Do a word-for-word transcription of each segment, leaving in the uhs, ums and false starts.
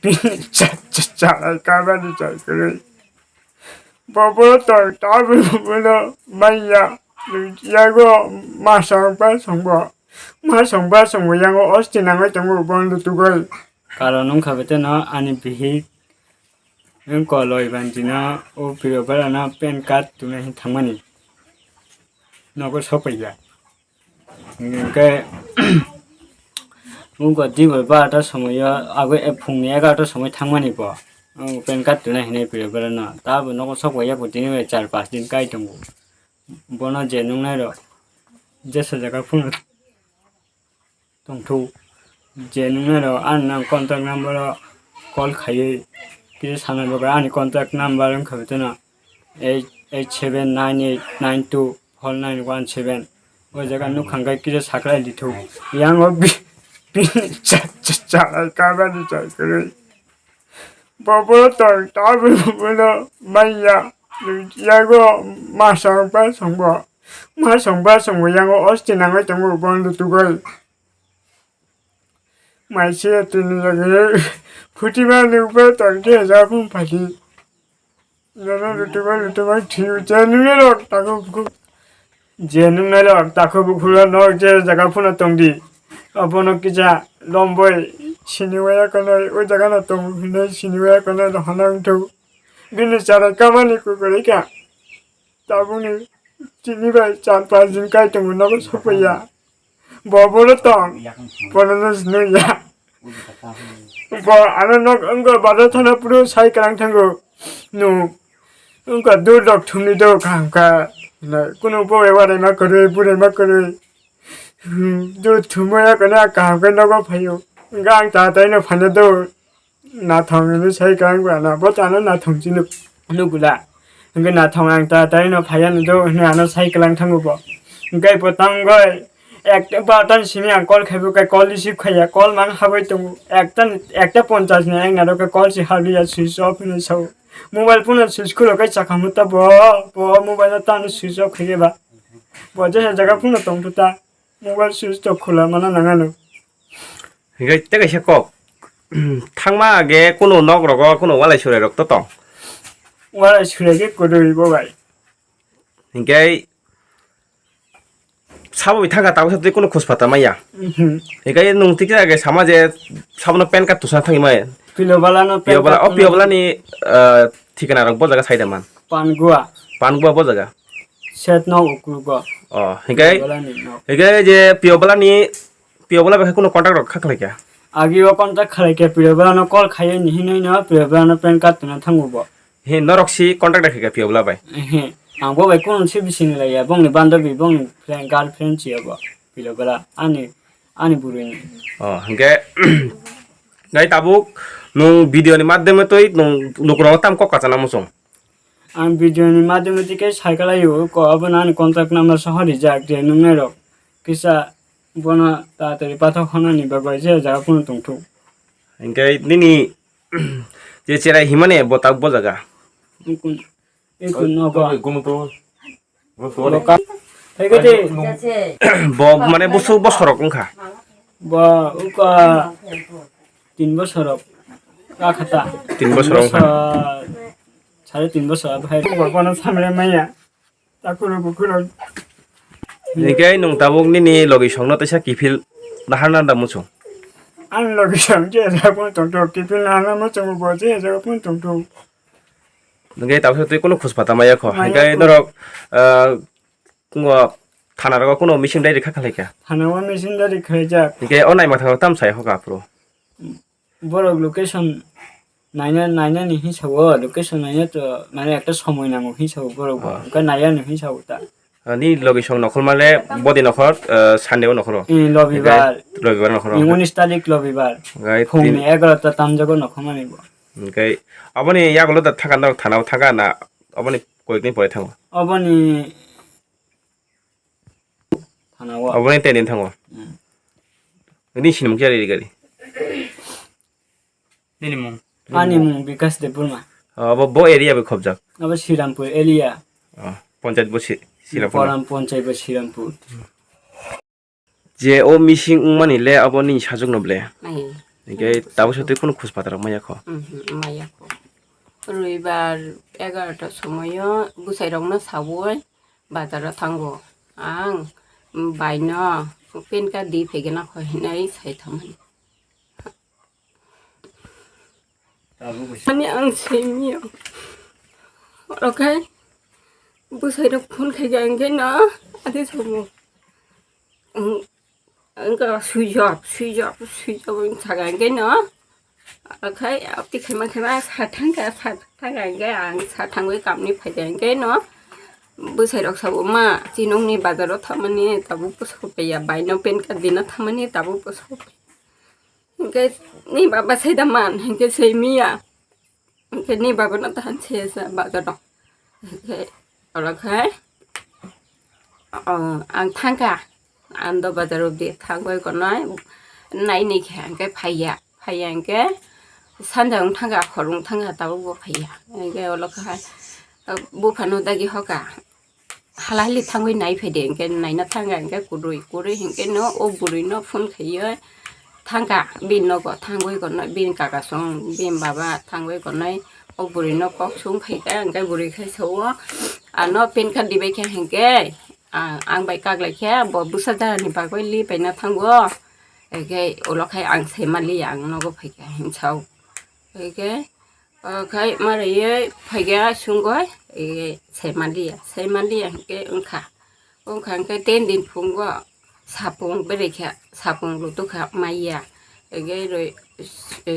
bini cha-, cha-, chalai kabani chai kwrwi. Bo bono tong tabwi bono manya. Yago masong basong bo. Masong basong bo yango osti nangwi tongo bono tugwi. Karon wngkha beteno ani bihik wngkha loi banjino o Pirobala no pan card tuna hin thangmani. Nogo sopaiya. Hingke wngkha dibar barota somoyo abo phungni egarota somoi thangmani bo. Ang pan card tuna hinwi Pirobala no. Tabo nogo sopaiya bo tini bai char pas din kai tongo. Bono je nungnai rok jesa jaga phone tongthok je nungnai rok ani nang contact number o call khaiwi kisa sanai bagwi ani contact number wngkha beteno eight eight seven nine eight nine two four nine one seven. O jaga nukha hwnkhe kisa sakhlai dithok. Yang o bi-, bini cha-, cha-, chalai kabani chai kwrwi. Bo bono tong tabwi bono manya. Yago masong basong bo. Masong basong bo yango osti nangwi tongo bono tugwi. Maise tini jagwi phutima nukba tongkhe ja phung phadi. Nono lutuma lutuma thiu je nungnai rok tako bukhuk. Je nungnai rok tako bukhuk no je jaga phuna tongdi. Abono kisa lomboi sini waya kono o jaga no tong hinwi sini waya kono no hana wngthok. Bini chara kamani kukurika. Tabukni tini bai char pas din kai tongo nogo sopaiya. Bo bono tong, bono no siniya. Bo ano nok wngkha bada thana puro sai kwrang thango. No wngkha dur rok thumni do kaham kha. Kuno bo ewa rema kwrwi, burema kwrwi. Dur thumwi ya kana kaham khe nogo phaio. Wngkha ang tatai no phaina do. Nathong hinwi sai kwrang bwla no, bo tano nathong chini nukula. Hwnkhe nathong ang tatai no phaiya no do hinwi ano sai kwlang thango bo. Hwnkhe bo tangoi ekta barota ni simi ang call khaibo khe call receive khaiya, call mang habwi tongo. Ekta, ekta ponchas ni ang naro khe call si habliya switch off hinwi sao. Mobile phone no switch khulok khe chakha muta bo, bo mobile no tano switch off khaiya ba. Bo jesa jaga phone no tongthu ta. Mobile switch to khula mana nangano. Hinkhe tei kaisa kok. Thangma age kuno nok rogo kuno walai surai rok to tong. Walai surai khe kwrwi bo bai. Hinkhe sabo bai thangkha tabuk sa twi kuno khus pata maya. Mhm. Hinkhe nwng tikhe age sama je sabono pan card tusa thangwi maya. Piyobala no pan Piyobala, card o tusa. Piyobala ni, ah, thikana rok bo jaga saida man. Pangua. Pangua bo jaga. Set no ukrugo. Oh, hinkhe, Piyobala ni no. Hinkhe je Piyobala ni, Piyobala bai kuno contact rok kha khlai kha. Agi o contact khlai khe Piyobala no call khaiwi ni hinwi no Piyobala no pan card tuna thango bo. He norok si contact rok kha Piyobala bai. He, ang bo bai kuno si bising lai ya, bongni bandabi, bongni friend, girlfriend si ya bo. Piyobala ani, ani burui ni. Oh, hinkhe, gai tabuk nwng video ni madhyame twi nwng lukurok tam kok kachana muchung. Ang video ni madhyame twi khe sai kalaio, ko abono ani contact number soho rijak je nungnai rok kisa bono tatari pathok hwnani bagwi je jaga phone tongthok. Hinkhe nini je cherai himani bo tak bo jaga. Ikun, ikun no ko. Bo ka-, hai kete. Bo mane busu bosorok wngkha. Bo uka tin bosorok. Ka khata. Tin bosorok wngkha. Sare tin bosor abo hai. Bo bono samre maya. Takuro bukuro. Hinkhe nwng tabuk nini logisongno teisa kiphil naharna da muchung? Ang logisong je jaga phone tongthok, kiphil naharna muchung bo je jaga phone tongthok. Hinkhe tabuk twi kuno khus pata maya kho. Maya kho. Hinkhe norok, ah, kungo thana rogo kuno missing diary kha khlai kha? Thana o missing diary khlai jak. Hinkhe o naima thang tam sai hoka phuru. Borok location naina, nainani hinsa o, location naina to, mane ekta somoi nango hinsa o borok bo. Ah. Hwnkhe naiya no hinsa o ta. Ah, ni logisong nokhorma le bodi nokhor, ah, Sunday o nokhoro. Eh, Lobibar. Hwnkhe Lobibar nokhoro. Ni unis tarik Lobibar. Hwnkhe phungni tin- egarota tamjago nokhormani bo. Hwnkhe aboni yagulo da thangkha norok thana o thangkha na aboni koyekni pore thango? Aboni Thana o. Aboni tei din thango. Hmm. Nini sinimung khe ari gari? Nini mung? Ani mung Bikas Debbarma. Abo bo area bai khobjak? Abo Srirampur area. Oh, panchayat bo Si-, Srirampur. Poram panchayat bo Srirampur. Je o missing wngmani le abo nini sajwkno ble? Ai, Hingke tabuk sotwi kunu khus patra maya kho? Mhm, maya kho. Roibar egarota somoyo bwsairokno saui bazaro thango. Ang baino pen card di phaigena kho hinwi sai thangmani. Ani ang simiyo. Okai bwsairok phone khaikha hingke no adi somo. Ang, ang ka swijop, swijop, swijop ang saga hingke no. Okai abti khaima khaima sa thangka, sa thangka hingke ang sa thangwi kamni phaikha hingke no. Bwsairok sabo ma chinungni bazaro thamani tabuk bwsai paiya, baino pen card dina thamani tabuk bwsai paiya. Hingke ni baba sai da man, hingke sai miya. Hingke ni baba no tahan se sa bazaro. Hingke oro khai, o, ang thangka. Ando bazaro di thangoi konoi, nai ni khe hingke phaiya. Phaiya hingke sanja wng thangka, khorung thangka, tabuk bo phaiya. Hingke olo khai, o, buphano dagi hoka. Hala hali thangwi nai phaidi, hingke naina thangka hingke kwrwi, kwrwi hingke no o bwrwi no phone khaiwi thangka bini nogo, thangwi konwi bini kaka song, bini baba thangwi konwi o bwrwi no kok song phaikha, hingke bwrwi khai sao, ano pen card dibai kha hingke, a, ang bai kak lai khe bo bwsa jara ni bagwi li paina thango, hingke ulo khai ang sai manliya, ang nogo phaikha hinsao, hingke. O khai ma riyoi phaikha sungoi, e, sai manliya, sai manliya hingke wngkha. Wngkha hingke ten din phungo sapung berikha, sapung lutukha maiya. Hingke roi, e,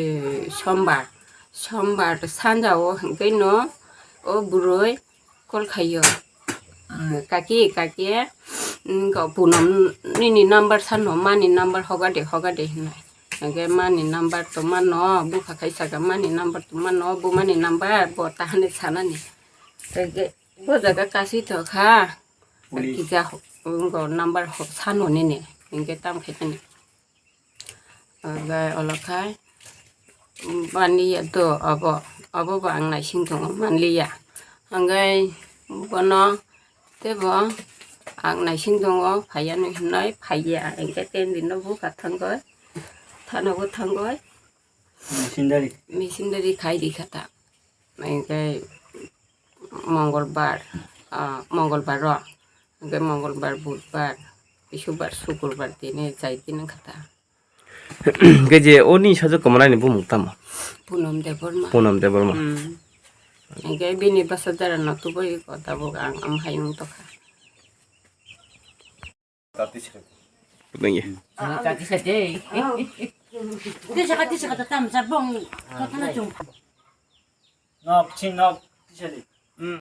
sombar, sombar sanjao hingke no o bwrwi call khaio. Ah, kaki, kaki, mm, ko punom nini number sano, mani number hogade, hogade hinwi. Hingke mani number to mano, bupha khai saka mani number to mano, bo mani number, bo tahani sanani. Hingke bo jaga kasi to kha. Police. Kisa ho-, ngo number ho-, sano nini. Hingke tam khai tani. Hingke olo khai, manliya do obo, obo bo ang naising tongo, manliya. Hingke bono tebo ang naising tongo, phaiya nw hinwi phaiya, hingke ten din no bupha thangoi, thana bo thangoi. Missionary. Missionary khai rikha ta. Hingke Mongolbar, ah, Mongolbar ro. Hingke Mongolbar, Budbar, Bisubar, Sukurbar tini chai tini wngkha ta. Hingke je oni sajwk kwmalaini bumung tamo? Punom Debbarma. Punom Debbarma. Hmm. Hingke bini bwsa jara no tubui ko tabuk ang amhai wng tokha. Nangya. Kati sa de. Tisa ka, tisa ka, tam sa bong. Kata na chung. Nok, chin nok, tisa de.